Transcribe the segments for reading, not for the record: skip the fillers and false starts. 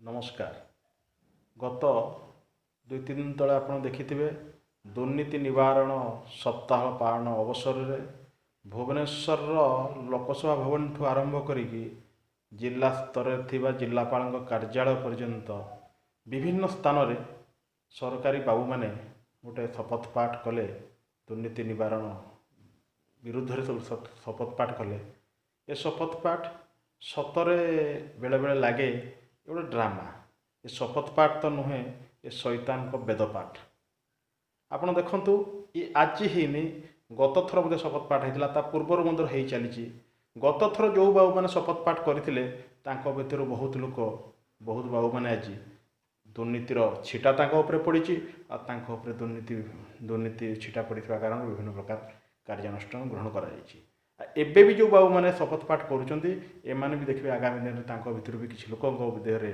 ନମସ୍କାର। ଗତ 2-3 ଦିନ ତଳେ ଆପଣ ଦେଖିଥିବେ, ଦୁର୍ନୀତି ନିବାରଣ ସପ୍ତାହ ପାଳନ ଅବସରରେ ଭୁବନେଶ୍ୱରର ଲୋକସଭା ଭବନଠୁ ଆରମ୍ଭ କରିକି ଜିଲ୍ଲା ସ୍ତରରେ ଥିବା ଜିଲ୍ଲାପାଳଙ୍କ କାର୍ଯ୍ୟାଳୟ ପର୍ଯ୍ୟନ୍ତ ବିଭିନ୍ନ ସ୍ଥାନରେ ସରକାରୀ ବାବୁମାନେ ଗୋଟେ ଶପଥ ପାଠ କଲେ, ଦୁର୍ନୀତି ନିବାରଣ ବିରୁଦ୍ଧରେ ସବୁ ଶପଥ ପାଠ କଲେ। ଏ ଶପଥ ପାଠ ସତରେ ବେଳେବେଳେ ଲାଗେ ଗୋଟେ ଡ୍ରାମା। ଏ ଶପଥ ପାଠ ତ ନୁହେଁ, ଏ ଶୈତାନଙ୍କ ବେଦପାଠ। ଆପଣ ଦେଖନ୍ତୁ, ଏ ଆଜି ହେଇନି, ଗତ ଥର ମଧ୍ୟ ଶପଥ ପାଠ ହେଇଥିଲା, ତା ପୂର୍ବରୁ ମଧ୍ୟ ହେଇ ଚାଲିଛି। ଗତ ଥର ଯେଉଁ ବାବୁମାନେ ଶପଥ ପାଠ କରିଥିଲେ, ତାଙ୍କ ଭିତରୁ ବହୁତ ଲୋକ, ବହୁତ ବାବୁମାନେ ଆଜି ଦୁର୍ନୀତିର ଛିଟା ତାଙ୍କ ଉପରେ ପଡ଼ିଛି। ଆଉ ତାଙ୍କ ଉପରେ ଦୁର୍ନୀତି ଛିଟା ପଡ଼ିଥିବା କାରଣରୁ ବିଭିନ୍ନ ପ୍ରକାର କାର୍ଯ୍ୟାନୁଷ୍ଠାନ ଗ୍ରହଣ କରାଯାଇଛି। ଆଉ ଏବେ ବି ଯେଉଁ ବାବୁମାନେ ଶପଥ ପାଠ କରୁଛନ୍ତି, ଏମାନେ ବି ଦେଖିବେ ଆଗାମୀ ଦିନରେ ତାଙ୍କ ଭିତରୁ ବି କିଛି ଲୋକଙ୍କ ଦେହରେ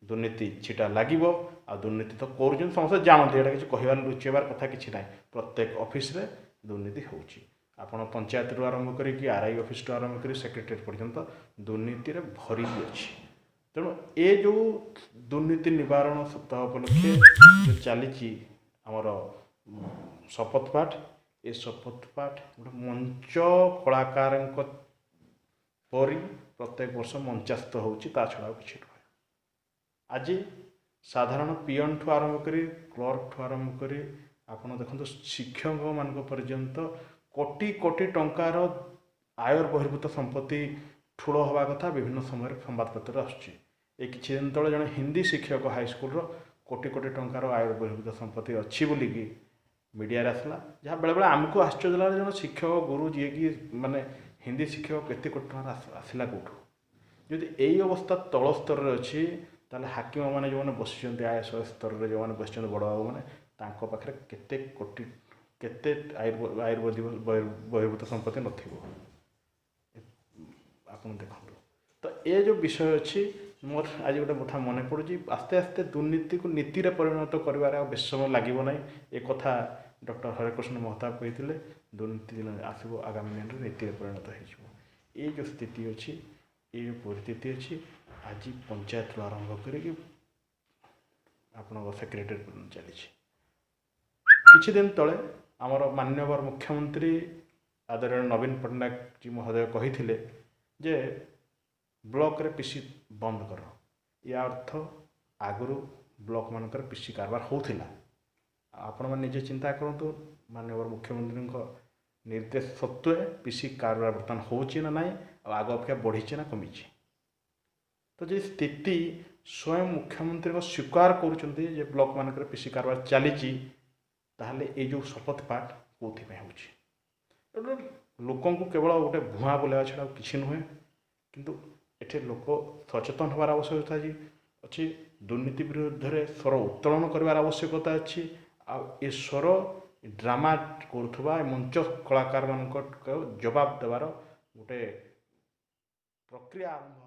ଦୁର୍ନୀତି ଛିଟା ଲାଗିବ। ଆଉ ଦୁର୍ନୀତି ତ କରୁଛନ୍ତି, ସମସ୍ତେ ଜାଣନ୍ତି, ଏଇଟା କିଛି କହିବାର ଲୁଚେଇବାର କଥା କିଛି ନାହିଁ। ପ୍ରତ୍ୟେକ ଅଫିସରେ ଦୁର୍ନୀତି ହେଉଛି। ଆପଣ ପଞ୍ଚାୟତରୁ ଆରମ୍ଭ କରିକି ଆର୍ I ଅଫିସଠୁ ଆରମ୍ଭ କରି ସେକ୍ରେଟେରିଏଟ୍ ପର୍ଯ୍ୟନ୍ତ ଦୁର୍ନୀତିରେ ଭରି ଅଛି। ତେଣୁ ଏ ଯେଉଁ ଦୁର୍ନୀତି ନିବାରଣ ସପ୍ତାହ ଉପଲକ୍ଷେ ଯେଉଁ ଚାଲିଛି ଆମର ଶପଥ ପାଠ, ଏ ଶପଥ ପାଠ ଗୋଟେ ମଞ୍ଚ କଳାକାରଙ୍କ ପରି ପ୍ରତ୍ୟେକ ବର୍ଷ ମଞ୍ଚାସ୍ଥ ହେଉଛି, ତା ଛଡ଼ା ଆଉ କିଛି ନୁହେଁ। ଆଜି ସାଧାରଣ ପିଅନଠୁ ଆରମ୍ଭ କରି କ୍ଲର୍କଠୁ ଆରମ୍ଭ କରି ଆପଣ ଦେଖନ୍ତୁ ଶିକ୍ଷକମାନଙ୍କ ପର୍ଯ୍ୟନ୍ତ କୋଟି କୋଟି ଟଙ୍କାର ଆୟ ବହିର୍ଭୂତ ସମ୍ପତ୍ତି ଠୁଳ ହେବା କଥା ବିଭିନ୍ନ ସମୟରେ ସମ୍ବାଦପତ୍ରରେ ଆସୁଛି। ଏ କିଛି ଦିନ ତଳେ ଜଣେ ହିନ୍ଦୀ ଶିକ୍ଷକ ହାଇସ୍କୁଲର କୋଟି କୋଟି ଟଙ୍କାର ଆୟ ବହିର୍ଭୂତ ସମ୍ପତ୍ତି ଅଛି ବୋଲିକି ମିଡ଼ିଆରେ ଆସିଲା, ଯାହା ବେଳେବେଳେ ଆମକୁ ଆଶ୍ଚର୍ଯ୍ୟ ଲାଗେ, ଜଣେ ଶିକ୍ଷକ ଗୁରୁ ଯିଏକି ମାନେ ହିନ୍ଦୀ ଶିକ୍ଷକ କେତେ କୋଟି ଟଙ୍କାର ଆସିଲା କେଉଁଠୁ? ଯଦି ଏଇ ଅବସ୍ଥା ତଳ ସ୍ତରରେ ଅଛି, ତାହେଲେ ହାକିମମାନେ ଯେଉଁମାନେ ବସିଛନ୍ତି, I S ସ୍ତରରେ ଯେଉଁମାନେ ବସିଛନ୍ତି, ବଡ଼ ବାବୁମାନେ, ତାଙ୍କ ପାଖରେ କେତେ କୋଟି, କେତେ ଆୟୁର୍ବେଦିକ ବହିର୍ଭୂତ ସମ୍ପତ୍ତି ନଥିବ, ଆପଣ ଦେଖନ୍ତୁ ତ। ଏ ଯେଉଁ ବିଷୟ ଅଛି, ମୋର ଆଜି ଗୋଟେ କଥା ମନେ ପଡ଼ୁଛି, ଆସ୍ତେ ଆସ୍ତେ ଦୁର୍ନୀତିକୁ ନୀତିରେ ପରିଣତ କରିବାରେ ଆଉ ବେଶୀ ସମୟ ଲାଗିବ ନାହିଁ। ଏ କଥା ଡକ୍ଟର ହରେକୃଷ୍ଣ ମହତାବ କହିଥିଲେ, ଦୁର୍ନୀତି ଦିନ ଆସିବ, ଆଗାମୀ ଦିନରେ ନୀତିରେ ପରିଣତ ହେଇଯିବ। ଏ ଯେଉଁ ସ୍ଥିତି ଅଛି, ଏ ଯେଉଁ ପରିସ୍ଥିତି ଅଛି, ଆଜି ପଞ୍ଚାୟତରୁ ଆରମ୍ଭ କରିକି ଆପଣଙ୍କ ସେକ୍ରେଟେରୀ ପର୍ଯ୍ୟନ୍ତ ଚାଲିଛି। କିଛି ଦିନ ତଳେ ଆମର ମାନ୍ୟବର ମୁଖ୍ୟମନ୍ତ୍ରୀ ଆଦରଣୀୟ ନବୀନ ପଟ୍ଟନାୟକ ଜୀ ମହୋଦୟ କହିଥିଲେ ଯେ ବ୍ଲକରେ ପି ସି ବନ୍ଦ କର। ୟା ଅର୍ଥ ଆଗରୁ ବ୍ଲକମାନଙ୍କରେ ପି ସି କାରବାର ହେଉଥିଲା। ଆପଣମାନେ ନିଜେ ଚିନ୍ତା କରନ୍ତୁ, ମାନ୍ୟବର ମୁଖ୍ୟମନ୍ତ୍ରୀଙ୍କ ନିର୍ଦ୍ଦେଶ ସତ୍ତ୍ୱେ ପି ସି କାରବାର ବର୍ତ୍ତମାନ ହେଉଛି ନା ନାହିଁ, ଆଉ ଆଗ ଅପେକ୍ଷା ବଢ଼ିଛି ନା କମିଛି? ତ ଯଦି ସ୍ଥିତି ସ୍ୱୟଂ ମୁଖ୍ୟମନ୍ତ୍ରୀଙ୍କ ସ୍ୱୀକାର କରୁଛନ୍ତି ଯେ ବ୍ଲକମାନଙ୍କରେ ପି ସି କାରବାର ଚାଲିଛି, ତାହେଲେ ଏଇ ଯେଉଁ ଶପଥ ପାଠ କେଉଁଥିପାଇଁ ହେଉଛି? ଲୋକଙ୍କୁ କେବଳ ଗୋଟେ ଭୁଆଁ ବୁଲାଇବା ଛଡ଼ା ଆଉ କିଛି ନୁହେଁ। କିନ୍ତୁ ଏଠି ଲୋକ ସଚେତନ ହେବାର ଆବଶ୍ୟକତା ଅଛି, ଦୁର୍ନୀତି ବିରୁଦ୍ଧରେ ସ୍ୱର ଉତ୍ତୋଳନ କରିବାର ଆବଶ୍ୟକତା ଅଛି। ଆଉ ଏ ସ୍ୱର ଡ୍ରାମା କରୁଥିବା ଏ ମଞ୍ଚ କଳାକାରମାନଙ୍କ ଜବାବ ଦେବାର ଗୋଟେ ପ୍ରକ୍ରିୟା ଆରମ୍ଭ